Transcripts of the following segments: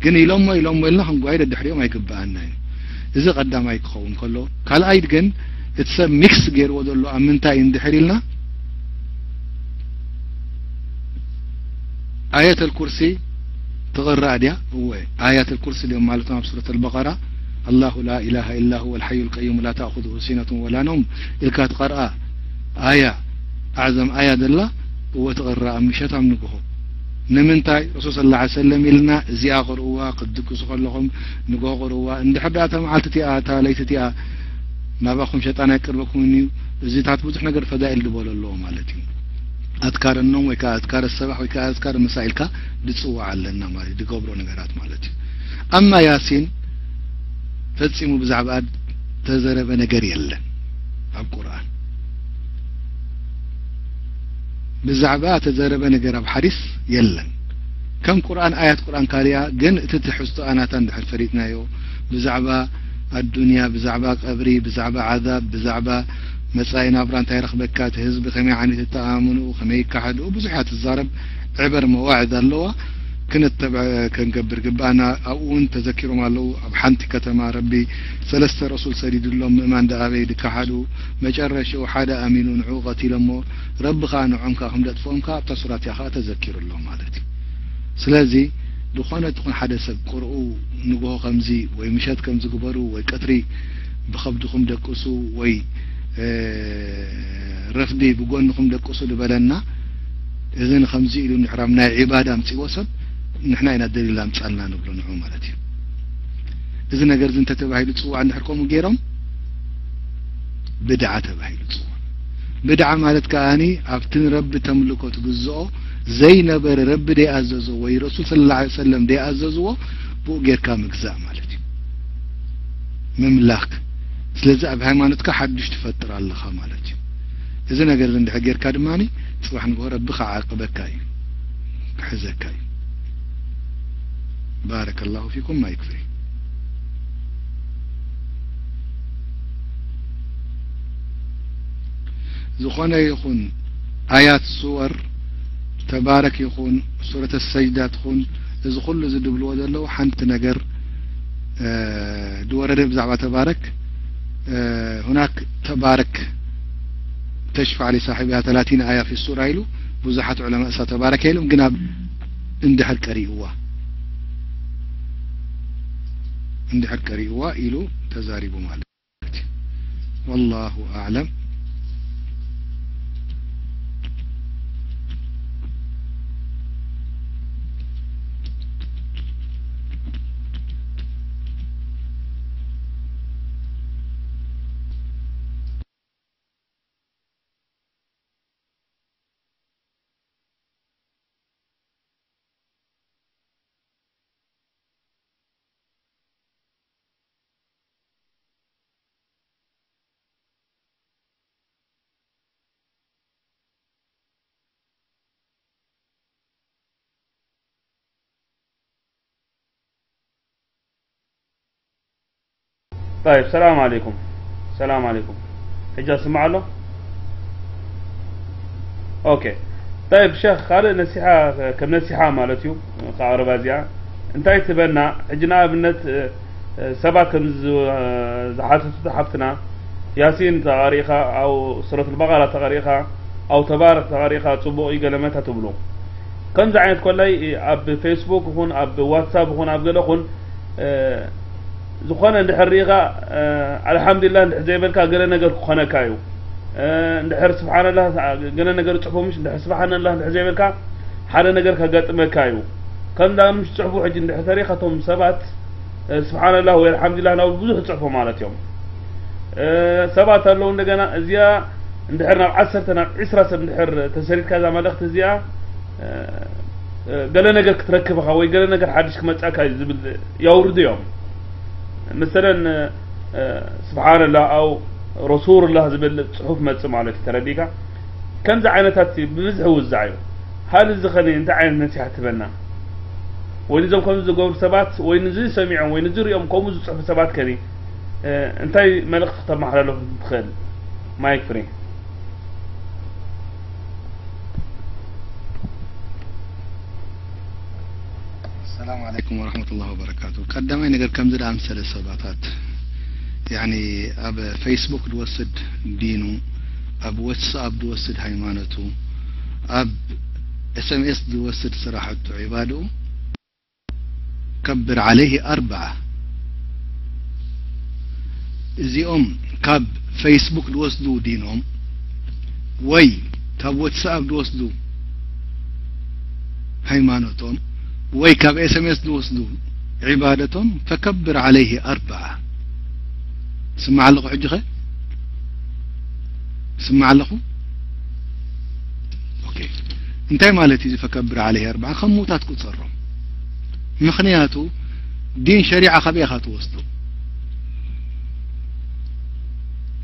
ግን ኢሎሞ ኢሎሞ ኢልና ክንጓየ ደድሕሪኦም ኣይግብኣና እዩ። እዚ ቀዳማይ ክኸውን ከሎ፣ ካልኣይ ግን እቲ ሰብ ሚክስ ገይርዎ ዘሎ ኣብ ምንታይ እዩ እንድሕር ኢልና፣ ኣየተል ኩርሲ ትቕራእ ድያ? እወ፣ ኣያተል ኩርሲ ድዮም ማለቶም ኣብ ሱረት ኣልበቐራ፣ ኣላሁ ላ ኢላሃ ኢላ ሁወ ኣልሐዩል ቀዩም ላ ተእኹዙሁ ሲነቱን ወላ ነውም ኢልካ ትቐርኣ ኣያ፣ ኣዕዘም ኣያ ዘላ፣ እወ ትቕራእ ኣብ ምሸት ኣብ ንግሆ። ንምንታይ? ረሱል ሰለላሁ ዐለይሂ ወሰለም ኢልና፣ እዚኣ ቅርእዋ ክትድቅሱ ከለኹም፣ ንግሆ ቅርእዋ፣ እንድሕር ደኣ እታ መዓልቲ እቲኣ፣ እታ ለይቲ እቲኣ ናባኹም ሸጣን ኣይቅርበኩምን እዩ፣ እዚታት ብዙሕ ነገር ፈዳኢል ዝበሎ ኣለዎ ማለት እዩ። ኣዝካር ኖም ወይ ከኣ ኣዝካር ሰባሕ ወይ ከኣ ኣዝካር መሳ ኢልካ ድጽውዕ ኣለና ማለት እዩ፣ ድገብሮ ነገራት ማለት እዩ። ኣማ ያሲን ፈጺሙ ብዛዕባ ተዘረበ ነገር የለን ኣብ ቁርኣን። ብዛዕባ ተዘረበ ነገር ኣብ ሓዲስ የለን። ከም ቁርኣን ኣያት ቁርኣን ካልያ ግን እቲ ትሕዝቶ ኣናታ እንድሕር ፈሊጥናዮ ብዛዕባ ኣዱንያ፣ ብዛዕባ ቀብሪ፣ ብዛዕባ ዓዛብ፣ ብዛዕባ መጻኢ ናብራ እንታይ ረኽበካ፣ እቲ ህዝቢ ከመይ ዓይነት ኣተኣማምንኡ፣ ከመይ ይከሓድኡ፣ ብዙሕ እያ ትዛረብ። ዕበር መዋዕዝ ኣለዋ፣ ክንተብዕ ከንገብር ግባእና። ኣብኡ እውን ተዘኪሮም ኣለዉ። ኣብ ሓንቲ ከተማ ረቢ ሰለስተ ረሱል ሰዲዱሎም፣ ምእማን ደኣበይ ድከሓዱ፣ መጨረሽኡ ሓደ ኣሚኑ ንዕኡ ቀቲሎሞ፣ ረቢ ከኣ ንዖም ከኣ ከም ደጥፍኦም ከኣ ኣብታ ሱራ እቲኣ ከኣ ተዘኪሩ ኣሎ ማለት እዩ። ስለዚ ዝኾነ ትኹን ሓደ ሰብ ቁርኡ ንግሆ ከምዚ ወይ ምሸት ከምዚ ግበሩ ወይ ቀትሪ ብኸብድኹም ደቅሱ ወይ፣ እ፣ ረፍዲ ብጎንኹም ደቅሱ ዝበለና፣ እዚ ንኸምዚ ኢሉ እንድሕር ኣብ ናይ ዒባዳ ኣምጺእዎ ሰብ፣ ንሕና ኢና ደሊል ኣምጻልና ንብሎ ንዑ ማለት እዩ። እዚ ነገር እዚ እንተተባሂሉ ጽዋዕ እንድሕር ከምኡ ገይሮም፣ ብድዓ ተባሂሉ ጽዋዕ። ብድዓ ማለት ከኣኒ ኣብቲ ንረቢ ተምልኮ ትግዝኦ ዘይነበረ፣ ረቢ ደይኣዘዞ ወይ ረሱል ሰለላሁ ዐለይሂ ወሰለም ደይኣዘዝዎ ብኡ ጌርካ ምግዛእ ማለት እዩ። ምምላኽ። ስለዚ ኣብ ሃይማኖትካ ሓድሽ ትፈጥር ኣለኻ ማለት እዩ። እዚ ነገር እዚ እንድሕር ጌርካ ድማኒ ጽባሕ ንግሆ ረቢ ክዓቅበካ እዩ፣ ክሕዘካ እዩ። ባረከላሁ ፊኩም። ማይክ ፍሪ። ዝኾነ ይኹን ኣያት ሱወር ተባረክ ይኹን ሱረት ሰጅዳ ትኹን፣ እዚ ኩሉ እዚ ድብልዎ ዘለዉ ሓንቲ ነገር፣ እ፣ ድወረደ ብዛዕባ ተባረክ፣ እ፣ ሁናክ ተባረክ ተሽፋዕ ሊሳሒቢሃ ተላቲን ኣያ ፊ ሱራ ኢሉ፣ ብዙሓት ዑለማ እሳ ተባረከ ኢሎም፣ ግን ኣብ እንድሕር ቀሪእዋ፣ እንድሕር ቀሪእዋ ኢሉ ተዛሪቡ ማለት እዩ። ወላሁ ኣዕለም። طيب، ሰላም عليكم. ሰላም عليكم. ሕጂ ስማዕ ኣሎ? ኦኬ። طيب ሸኽ፣ ካልእ ነሲሓ፣ ከም ነሲሓ ማለት እዩ፣ ካብ ቀረባ እዚኣ እንታይ ትበና? ሕጂ ንኣብነት፣ እ፣ እ፣ ሰባት ከም ዝ-፣ ዝሓተቱ ሓፍትና፣ ያሲን ተቐሪእኻ፣ ኣው ሱረት البقرة ተቐሪእኻ፣ ኣው ተባረክ ተቐሪእኻ፣ ጽቡቕ እዩ ገለ መታ ትብሉ። ከምዚ ዓይነት ኮላይ ኣብ ፌስቡክ ይኹን ኣብ ዋትሳፕ ይኹን ኣብ ገለ ኹን፣ እ፣ ዝኾነ እንድሕር ርኢኻ፣ እ፣ ኣልሓምዱሊላህ እንድሕር ዘይበልካ ገለ ነገር ክኾነካ እዩ። እ፣ እንድሕር ስብሓንላህ ገለ ነገር ጽሑፍ፣ ምሽ እንድሕር ስብሓንላህ እንድሕር ዘይበልካ ሓደ ነገር ከጋጥመካ እዩ። ከምዛ ምሽ ጽሑፉ ሕጂ እንድሕር ተሪኻ እቶም ሰባት፣ እ፣ ስብሓንላህ ወይ ኣልሓምዱሊላህ እናበሉ ብዙሕ ዝጽሕፉ ማለት እዮም። እ፣ ሰባት ኣለዉ እንደገና እዚኣ እንድሕር ናብ ዓሰርተ ናብ ዕስራ ሰብ እንድሕር ተሰሪድካ እዛ መልእኽቲ እዚኣ፣ እ፣ እ፣ ገለ ነገር ክትረክብ ኢኻ ወይ ገለ ነገር ሓድሽ ክመጻካ እዩ ዝብል የውርዱ እዮም። መሰለን፣ እ፣ ስብሓንላህ ኣው ረሱሉላህ ዝብል ጽሑፍ መጽእ ማለት እዩ። ተረዲእካ? ከምዚ ዓይነታት ብብዝሒ ውዛዕ እዩ። ሃል እዚ ኸኒ እንታይ ዓይነት ነሲሓ ትበና? ወይ ንዞም ከምዚ ዝገብሩ ሰባት፣ ወይ ንዚ ሰሚዖም፣ ወይ ንዚ ሪኦም ከምኡ ዝጽሕፉ ሰባት ከኒ፣ እ፣ እንታይ መልእኽቲ ክተመሓላልፍ ትኽእል? ማይክ ፍሪ። ሰላም ዓለይኩም ወረሕመቱላሂ ወበረካቱ። ቀዳማይ ነገር ከምዚ ደኣምሰለ ሰባታት፣ ያኒ፣ ኣብ ፌስቡክ ዝወስድ ዲኑ፣ ኣብ ዋትስኣፕ ዝወስድ ሃይማኖቱ፣ ኣብ ኤስኤምኤስ ዝወስድ ስራሕቱ ዒባድኡ፣ ከብር ዓለይሂ ኣርብዓ። እዚኦም ካብ ፌስቡክ ዝወስዱ ዲኖም፣ ወይ ካብ ዋትስኣፕ ዝወስዱ ሃይማኖቶም፣ ወይ ካብ ኤስኤምኤስ ዝወስዱ ዒባደቶም፣ ፈከብር ዓለይሂ ኣርብዓ። ስማዕ ኣለኹ ሕጂ ኸ? ስማዕ ኣለኹ? ኦኬ። እንታይ ማለት እዩ እዚ ፈከብር ዓለይሂ ኣርብዓ? ከም ምውታት ቁጸሮም። ምኽንያቱ ዲን ሸሪዓ ካብ ኢኻ ትወስዱ?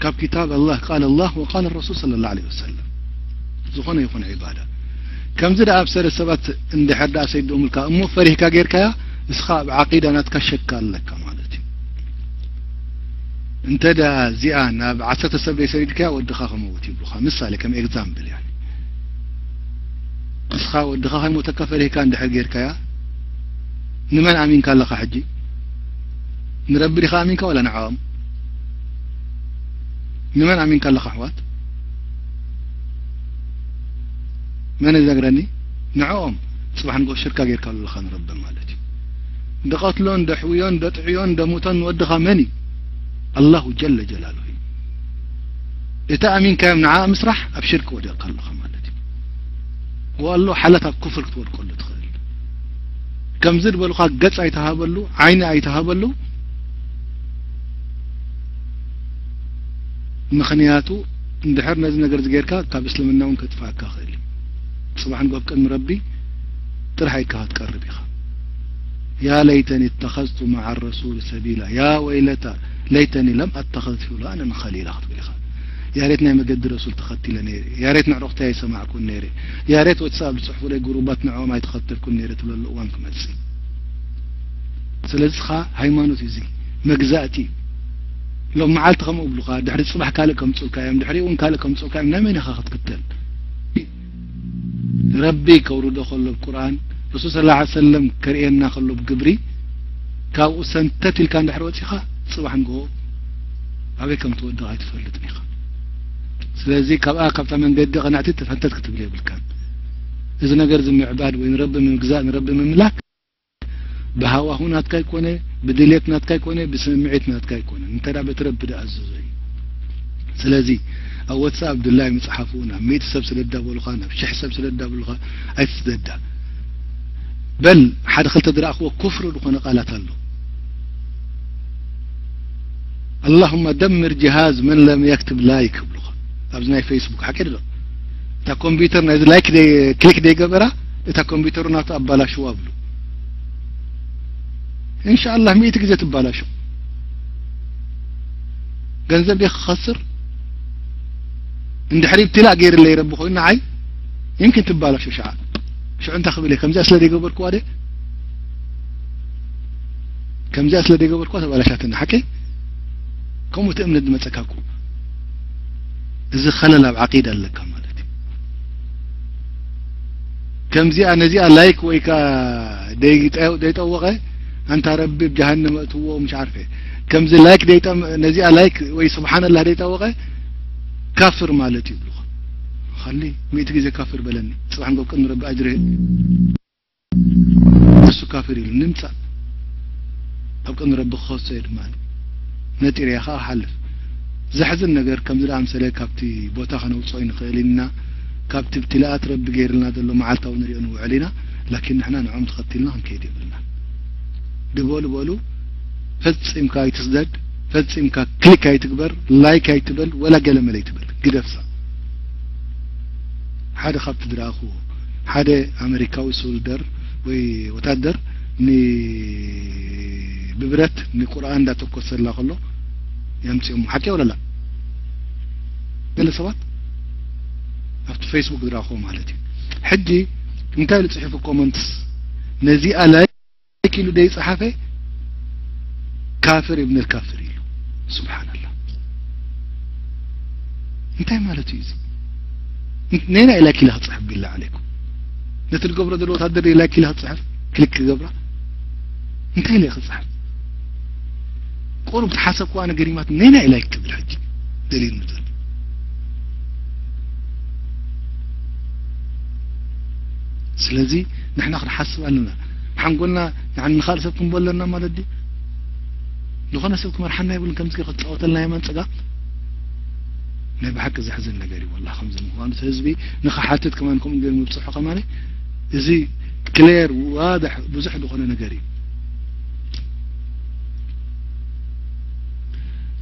ካብ ኪታብ ኣላህ፣ ቃል ኣላህ ወቃል ረሱል ሰለላሁ ዐለይሂ ወሰለም። ዝኾነ ይኹን ዒባዳ። ከምዚ ደኣ ኣብ ሰለ ሰባት እንድሕር ደኣ ሰይዶምልካ፣ እሞ ፈሪህካ ጌርካያ፣ እስኻ ኣብ ዓቂዳ ናትካ ሸክ ኣለካ ማለት እዩ። እንተ ደኣ እዚኣ ናብ ዓሰርተ ሰብ ዘይሰዲድካያ፣ ወድኻ ክመውት ይብሉኻ። ምሳሌ፣ ከም ኤግዛምፕል፣ ያኒ፣ ንስኻ ወድኻ ከይሞተካ ፈሪህካ እንድሕር ጌርካያ፣ ንመን ኣሚንካ ኣለኻ ሕጂ? ንረቢ ዲኻ ኣሚንካ ወላ ንዕኦም? ንመን ኣሚንካ ኣለኻ ኣሕዋት? መን ይነግረኒ? ንዕኦም። ጽባሕ ንግሆ ሽርካ ጌርካ ኣለኻ ንረቢ ማለት እዩ። ደቐትሎን፣ ደሕውዮን፣ ደጥዕዮን፣ ደሙቶን ንወድኻ መን እዩ? ኣላሁ ጀለ ጀላሉ እዩ። እቲ ኣሚንካዮም ንዓ ምስራሕ ኣብ ሽርክ ወዲቕካ ኣለኻ ማለት እዩ። ወኣሎ ሓላት ኣብ ኩፍር ክትወድቀሉ ትኽእል። ከምዚ ዝበሉኻ ገጽ ኣይተሃበሉ፣ ዓይኒ ኣይተሃበሉ። ምኽንያቱ እንድሕር ነዚ ነገር እዚ ጌርካ ካብ እስልምና እውን ከጥፍኣካ ይኽእል እዩ። ጽባሕ ንግሆ ኣብ ቅድሚ ረቢ ጥራሕ ኢካ ክትቀርብ ኢኻ። ያ ለይተኒ እተኸዝቱ መዓ ረሱል ሰቢላ፣ ያ ወይለታ ለይተኒ ለም ኣተኸዝ ፉላነን ኸሊላ ክትብል ኢኻ። ያሬት ናይ መገዲ ረሱል ተኸቲለ ነይረ፣ ያሬት ንዕሩኽተይ ኣይሰማዕኩን ነይረ፣ ያሬት ወትሳብ ዝጽሕፉለይ ጉሩባት ንዕኦም ኣይተኸተልኩን ነይረ ትብለሉ እዋን ክመጽእ። ስለዚ ኸኣ ሃይማኖት እዩ እዚ፣ መግዛእቲ እዩ። ሎም መዓልቲ ከምኡ ብሉኻ፣ ድሕሪ ጽባሕ ካልእ ከምጽኡልካ እዮም፣ ድሕሪኡ እውን ካልእ ከምጽኡልካ እዮም። ናይ መን ኢኻ ክትክተል? ረቢ ከውርዶ ከሎ ኣብ ቁርኣን፣ ረሱል ሰለላሁ ዐለይሂ ወሰለም ከርእየና ከሎ ኣብ ግብሪ፣ ካብኡ ሰንተት ኢልካ እንድሕር ወጺኻ፣ ጽባሕ ንግሆ ኣበይ ከም ትወድቕ ኣይትፈልጥን ኢኻ። ስለዚ ካብኣ፣ ካብታ መንገዲ ቅንዕቲ ተፈንተት ክትብል የብልካን። እዚ ነገር እዚ ምዕባድ ወይ ንረቢ ምግዛእ፣ ንረቢ ምምላክ፣ ብሃዋሁ ናትካ ኣይኮነ፣ ብድልየት ናትካ ኣይኮነ፣ ብስምዒት ናትካ ኣይኮነ። እንተ ደኣ በቲ ረቢ ዝኣዘዞ እዩ። ስለዚ ኣብ ወትሳኣፕ ድላይ ምጽሓፉ ናብ ሚእቲ ሰብ ስደዳ በሉኻ፣ ናብ ሽሕ ሰብ ስደዳ በሉኻ፣ ኣይትስደዳ። በል ሓደ ክልተ ዝረኣኽዎ ኩፍሪ ዝኾነ ቃላት ኣሎ። ኣላሁመ ደምር ጅሃዝ መን ለም የክትብ ላይክ ይብሉኻ። ኣብዚ ናይ ፌስቡክ ሓቂ ዶ? እታ ኮምፒውተር ናይዚ ላይክ ደይ-፣ ክሊክ ደይገበራ፣ እታ ኮምፒውተሩ ናቱ ኣባላሽዋ ብሉ። ኢንሻኣላህ ሚእቲ ግዜ ትባላሾ። ገንዘብ ደይ ክኸስር? እንድሕር ኢብትላእ ገይርለይ ረቢ ኮይኑ ንዓይ፣ ይምኪን ትባላሾ ሽዓ። ሽዑ እንታይ ክብል እየ? ከምዚኣ ስለ ዘይገበርኩዋ ደ? ከምዚኣ ስለ ዘይገበርኩዋ ተባላሻትኒ። ሓቂ? ከምኡ እቲ እምነት ዝመጸካ እኮ። እዚ ኸለል ኣብ ዓቂዳ ኣለካ ማለት እዩ። ከምዚኣ ነዚኣ ላይክ ወይ ከኣ ደይ-፣ ደይጠወቐ፣ ኣንታ ረቢ ብ ጀሃነም እእትዎ ምሽ ዓርፈ። ከምዚ ላይክ ደይጠም-፣ ነዚኣ ላይክ ወይ ስብሓንላህ ደይጠወቐ፣ ካፍር ማለት እዩ ይብሉኻ። ኻሊ ሚእቲ ግዜ ካፍር በለኒ። ጽባሕ ንጎ ቅድሚ ረቢ ኣጅሪ እሱ ካፍር ኢሉ ንምጻእ። ኣብ ቅድሚ ረቢ ክኸሶ እየ ድማ። ነጢረ እየ ኸኣ ክሓልፍ። ዘሕዝን ነገር ከምዚ ደኣምሰለ ካብቲ ቦታ ከነውጽኦ ኣይንኽእል ኢና። ካብቲ ብትልኣት ረቢ ገይርልና ዘሎ መዓልታዊ ንሪኦ ንውዕል ኢና። ላኪን ንሕና ንዕኦም ተኸቲልና ክንከይድ የብልና። ድበሉ በሉ፣ ፈጺምካ ኣይትስደድ፣ ፈጺምካ ክሊክ ኣይትግበር፣ ላይክ ኣይትበል፣ ወላ ገለ መለ ኣይትበል። ግደፍሳ። ሓደ ካብቲ ዝረኣኹዎ፣ ሓደ ኣመሪካዊ ሶልደር ወይ ወታደር ን-፣ ብብረት ንቁርኣን እንዳተኮሰላ ከሎ የምጽኦሞ። ሓቂ ወለላ? ገለ ሰባት ኣብቲ ፌስቡክ ዝረኣኹዎ ማለት እዩ። ሕጂ እንታይ ኢሉ ጽሒፉ ኮመንትስ? ነዚኣ ላይክ ኢሉ ደይጸሓፈ ካፍር ኢብን ካፍር ኢሉ። ሱብሓነላህ። እንታይ ማለት እዩ እዚ? ነየናይ ላይክ ኢላ ክጽሕፍ ቢላ ዓለይኩም? ነቲ ዝገብሮ ዘሎ ወታደር ላይክ ኢላ ክጽሕፍ ክሊክ ክገብራ? እንታይ ኢለ ክጽሕፍ? ቁሩብ ተሓሰብኩዋ ነገር ይማት ነይና ኢላ ይክብል ሕጂ ደሊል ምድር። ስለዚ ንሕና ክንሓስብ ኣለና። ሓንጎልና ንዓን ንኻልእ ሰብ ክንቦ ኣለና ማለት ድዩ? ዝኾነ ሰብ ክመርሓና ይብልን ከምዚ ክትጻወተልና የማን ጸጋም። ናይ ብሓቂ ዘሕዝን ነገር እዩ። ወላ ከምዚ ምዃኑ እቲ ህዝቢ ንኽሓትት ከማን ከምኡ ገይሩ ምብጽሑ ከማን እዚ ክሌር ዋድሕ ብዙሕ ዝኾነ ነገር እዩ።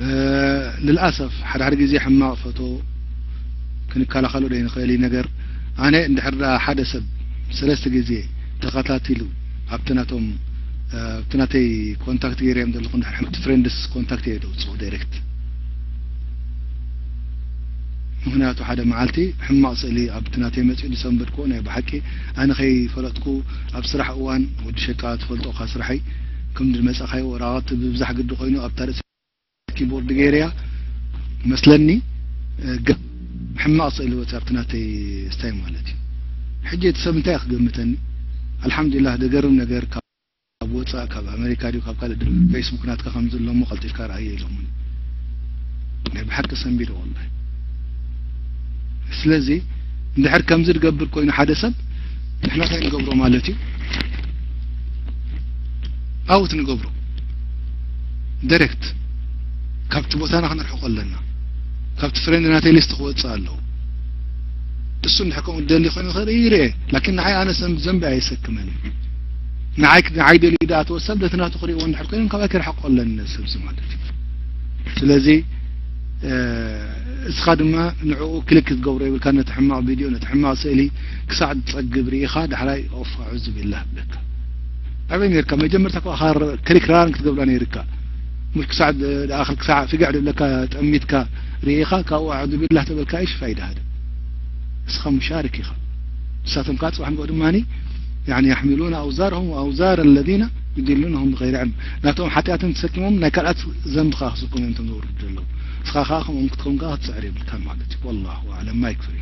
እ፣ ልልኣሰፍ ሓደ ሓደ ግዜ ሕማቕ ፈቶ ክንከላኸሎ ዶ ይንኽእል እዩ ነገር። ኣነ እንድሕር ደኣ ሓደ ሰብ ሰለስተ ግዜ ተኸታቲሉ ኣብቲ ናቶም፣ እ፣ ኣብቲ ናተይ ኮንታክት ገይረ እዮም ዘለኹ፣ እንድሕር ሕምቲ ፍሬንድስ ኮንታክት እየ ደውፅኡ ዳይሬክት። ምኽንያቱ ሓደ መዓልቲ ሕማቕ ስእሊ ኣብቲ ናተይ መፂኡ ዝሰንበድክዎ ናይ ብሓቂ ኣነ ከይፈለጥኩ ኣብ ስራሕ እዋን ወዲ ሸቃ ትፈልጦ እኻ ስራሐይ ከም ዝመፀኻዮ ወረቓቕቲ ብብዛሕ ግዲ ኮይኑ ኣብታ ርእሲ ኪቦርድ ገይረያ መስለኒ፣ እ፣ ገ-፣ ሕማቕ ስእሊ ወፂኣ ኣብቲ ናተይ ስታይ ማለት እዩ። ሕጂ እቲ ሰብ እንታይ እዩ ክገምተኒ? ኣልሓምዱሊላህ ደገርም ነገር ካብ ወፃእ ካብ ኣሜሪካ ድዩ ካብ ካልእ ድዩ ፌስቡክ ናትካ ከም ዘሎ እሞ ቀልጢፍካ ረኣዮ ኢሎምኒ። ናይ ብሓቂ ሰንቢደ ወላሂ። ስለዚ እንድሕር ከምዚ ዝገብር ኮይኑ ሓደ ሰብ ንሕና እንታይ ንገብሮ ማለት እዩ? ኣውት ንገብሮ ዳይሬክት ካብቲ ቦታና ክንርሕቆ ኣለና። ካብቲ ፍሬንድ ናተይ ሊስት ክወፅእ ኣለዎ። እሱ እንድሕር ከምኡ ደሊ ኮይኑ ክርኢ ይርኤ። ላኪን ንዓይ ኣነ ዘንብ-፣ ዘንቢ ኣየሰክመን እዩ። ንዓይ ንዓይ ደልዩ ደኣ ተወሰብ ነቲ ናቱ ክርእዎ እንድሕር ኮይኖም ካባይ ክርሕቆ ኣለኒ ነዚ ሰብዚ ማለት እዩ። ስለዚ እ፣ እስኻ ድማ ንዕኡ ክሊክ ክትገብሮ የብልካ ነቲ ሕማቕ ቪድዮ ነቲ ሕማቕ ስእሊ ክሳዕ ዝጸግብ ርኢኻ ዳሕራይ ኦፍ ኣዑዙ ቢላህ ብለካ። ኣበይ ነርካ መጀመርታ እኮ ኣኻ ክሊክ ራን ክትገብራ ነይርካ። ሙሽ ክሳዕ ድ-፣ ደኣኽል ክሳዕ ፍግዕ ድብለካ ጠሚትካ ርኢኻ ካብኡ ኣዑዙ ቢላህ ተበልካ እሽ ፋይዳ ሃደ። እስኻ ሙሻርክ ኢኻ። ንሳቶም ከዓ ጽባሕ ንግሆ ድማኒ ያኒ የሕሚሉነ ኣውዛርሁም ወኣውዛር ኣለዚነ ዩዲሉነሁም ብገይሪ ዕልም። ናቶም ሓጢኣትን ተሰኪሞም ናይ ካልኣት ዘንቢ ከዓ ክስከሙ እዮም እቶም ዘውርዱ ዘለዉ። እስኻ ከዓ ከምኦም ክትከውን ከዓ ክትጽዕር የብልካን ማለት እዩ። ወላሁ ኣዕለም። ማይክ ፍሪ።